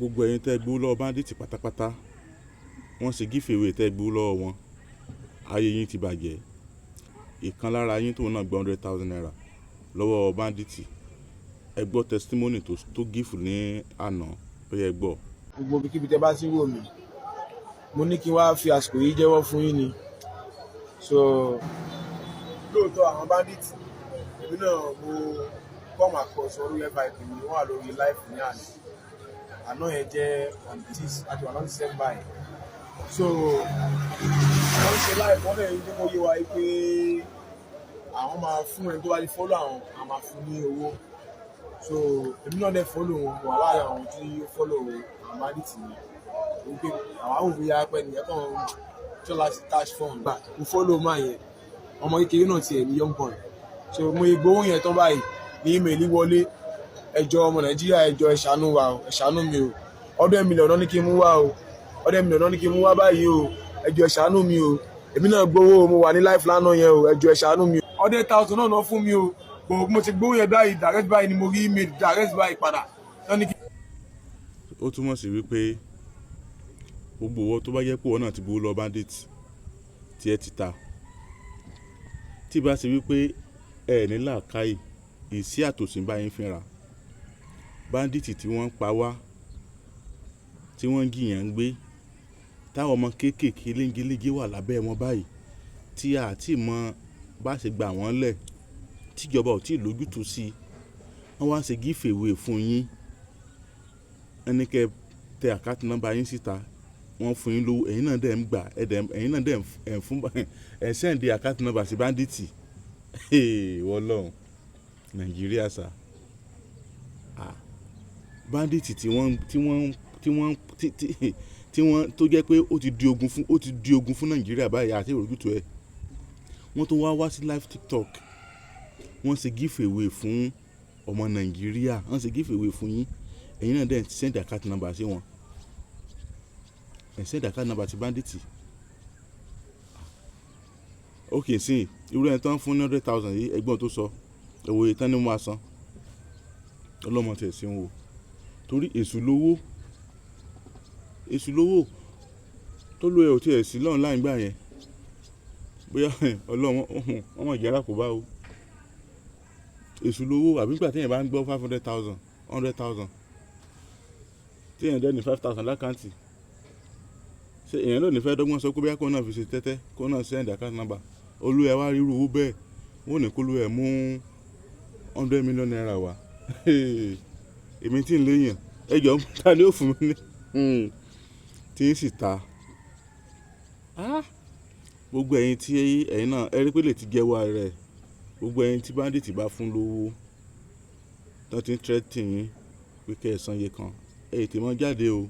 Gbogbo ẹ̀yin tẹ́ gbowó lọ́wọ́ bandit pátápátá, wọ́n ṣe giveaway tẹ́ gbowó lọ́wọ́ wọn, ayé yín ti bàjẹ́. Ìkan lára yín tóun náà gba ₦100,000 lọ́wọ́ bandit, ẹ gbọ́ testimony tó give ní àná. Ó yẹ gbọ́. Gbogbo ibikíbi tẹ́ bá ti ń wò mí, mo ní kí n wá fi àsìkò yìí jẹ́wọ́ fún yín ni. So lóòótọ́, àwọn bandit, èmi náà mo come across orí FYP mi, wọ́n wà lórí live ní àná. Àná yẹn jẹ́ on 6 àti wà lọ́n 7 báyìí. So wọ́n ṣe live, wọ́n dẹ̀ ń jẹ́ kó yé wa pé àwọn máa fún ẹni tó bá ti follow àwọn, àwọn máa fún ní owó. So èmi náà dẹ̀ follow wọn, wà láàrin àwọn tí ó follow àwọn bandit yẹn, wípé àwọn àwọn òbí yára pẹ́ nìyẹn kàn tó láti cash fund gbà. Mo follow máa yẹn, ọmọ kékeré náà tiẹ̀ ní, young boy. So mo gbowó yẹn tán báyìí ní email wọlé. Ẹ jọ̀ọ́, ọmọ Nàìjíríà, ẹ jọ̀ọ́, ẹ ṣàánú wa o, ẹ ṣàánú mi o. 100 million náà ní kí n mú wá o, 100 million náà ní kí n mú wá báyìí o. Ẹ jọ̀ọ́, ẹ ṣàánú mi o. Èmi náà gbowó, mo wà ní live lánàá yẹn o. Ẹ jọ̀ọ́, ẹ ṣàánú mi o. 100,000 náà fún mi o. Bò mo ti gbowó yẹn báyìí, direct báyìí ni mo rí email direct báyìí padà náà ní kí. Ó túmọ̀ sí wípé gbogbo owó tó bá jẹ́ pé òun náà ti gbowó lọ bandit tí ẹ ti ta, tí bá ṣe wípé ẹ ní làákàyè, ìsí àtòsí bá yín fínra. Bandit tí wọ́n ń pa wá, tí wọ́n ń jìyàn ń gbé, táwọn ọmọ kéékèèké léńjeléńjé wà lábẹ́ wọn báyìí, tí a ti mọ bá ṣe gbà wọ́n lẹ̀, tíjọba ò tí ì lójútùú sí i, wọ́n wá ń ṣe give away fún yín. Ẹni kẹ́ tẹ account number yín síta, wọ́n fún yín lówó, ẹ̀yin náà dẹ̀ ń gbà, ẹ̀yin náà dẹ̀ ń fún ẹ̀ send account number sí bandit. Wọ́n lọ́hùn Nàìjíríà sà. Bandit tí wọ́n tó jẹ́ pé ó ti di ogun fún Nàìjíríà báyìí àti ìròjútùú ẹ̀, wọ́n tún wá wá sí live TikTok, wọ́n ṣe give away fún ọmọ Nàìjíríà, wọ́n ṣe give away fún yín, ẹ̀yin náà dẹ̀ send account number sí wọn, ẹ̀ send account number sí bandit. Ok, sí irú ẹni tó ń fún ní 100,000 yìí, ẹgbọ́n tó sọ ẹ̀wòye tán ni mo máa san. Ọlọ́mọ tẹ̀ sí ń wò, torí èṣù lówó, èṣù lówó tó lóye ò tiẹ̀ sí lọ́run láì gbà yẹn. Bóyá Ọlọ́run wọ́n mọ̀ jẹ́ alákòóbá o. Èṣù lówó, àbí nígbà téèyàn bá ń gbọ́ 500,000, 100,000, téèyàn dẹ́ ní 5,000 l'account, ṣé èèyàn ló ní fẹ́ dọ́gbọ́n sọ pé bóyá kó náà fi ṣe tẹ́tẹ́, kó náà send account number olú ẹ wá ríru owó bẹ́ẹ̀? Wọ́n ní kó ló ẹ̀ mú ₦100 million wá. Èmi tí ń léèyàn, ẹ jọ, ta ni ó fún mi ní tí ń sì ta? Gbogbo ẹ̀yin tí ẹ̀yin náà ẹ rí pé lè ti jẹ́wọ́ ara ẹ̀, gbogbo ẹ̀yin tí bandit bá fún lówó tó ti ń threaten yín pé kẹ́ ẹ san iye kan, ẹ tètè mọ́ jáde o,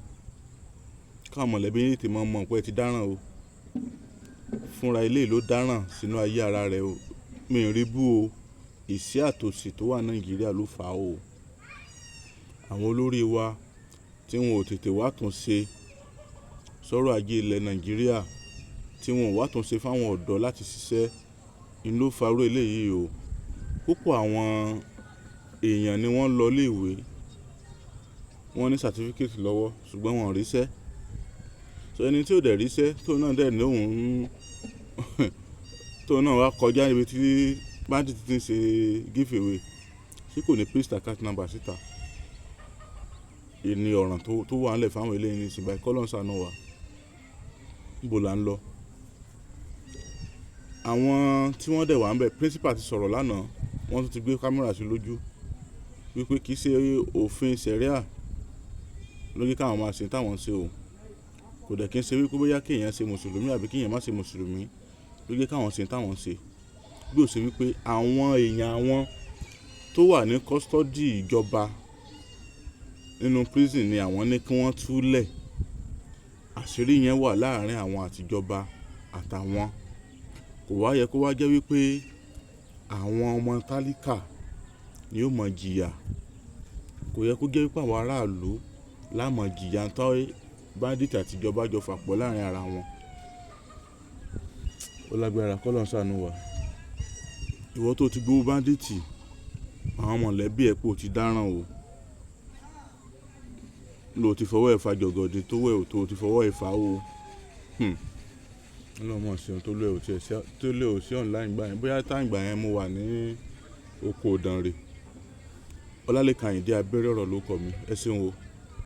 káwọn mọ̀lẹ́bí yín tètè mọ́ mọ̀ pé ẹ ti dáràn o. Fúnra ilé ló dáràn sínú ayé ara rẹ̀ o. Mi ò rí bú o. Ìṣẹ́ àtòṣì tó wà Nàìjíríà ló fà á o. Àwọn olórí wa tí wọn ò tètè wá tún ṣe sọ̀rọ̀ ajé ilẹ̀ Nàìjíríà, tí wọn ò wá tún ṣe fáwọn ọ̀dọ́ láti ṣiṣẹ́ ń ló fa irú eléyìí o. Púpọ̀ àwọn èèyàn ni wọ́n lọ ilé ìwé, wọ́n ní certificate lọ́wọ́, ṣùgbọ́n wọn ò ríṣẹ́. So ẹni tí ò dẹ̀ ríṣẹ́, tó náà dẹ̀ ní òun tó náà wá kọjá níbi tí bandit ti ń ṣe give away, ṣé kò ní paste account number síta? Ìní ọ̀ràn tó wà nílẹ̀ fáwọn eléyìí ní ìsìn báyìí. K'Ọlọ́run ṣàánú wa. Níbo là ń lọ? Àwọn tí wọ́n dẹ̀ wà níbẹ̀, principal ti sọ̀rọ̀ lánàá, wọ́n tún ti gbé camera sí lójú wípé kì í ṣe òfin Sharia ló ní káwọn máa ṣe táwọn ṣe o. Kò dẹ̀ kí ń ṣe wípé bóyá kí èèyàn ṣe mùsùlùmí àbí kí èèyàn má ṣe mùsùlùmí ló jẹ́ káwọn ṣe táwọn ṣe, bí ó ṣe wípé àwọn èèyàn àwọn tó wà ní custody ìjọba nínú prison ni àwọn ní kí wọ́n túlẹ̀. Àṣírí yẹn wà láàrin àwọn àtijọba àtàwọn. Kò wá yẹ kó wá jẹ́ wípé àwọn ọmọ tálíkà ni ó mọ jìyà. Kò yẹ kó jẹ́ wípé àwọn aráàlú lá mọ̀ jìyà tó bandit àti ìjọba jọ fàpọ̀ láàrin ara wọn. Ó lágbára, k'Ọlọ́run ṣàánú wa. Ìwọ tó ti gbowó bandit, àwọn mọ̀lẹ́bí ẹ pé o ti dáràn o. Ló ti fọwọ́ ẹ̀ fa jọ̀gọ̀dì tó wẹ̀ ò tó ti fọwọ́ ẹ̀ fà o. Ọlọ́mọ ṣeun tó lé ò tiẹ̀ sí, tó lé ò sí online gbà yẹn. Bóyá táǹ gbà yẹn mo wà ní oko Ìdànrè. Ọlálékan Àyìndé Abẹ́rẹ́ ọ̀rọ̀ ló kọ mi. Ẹ ṣeun o.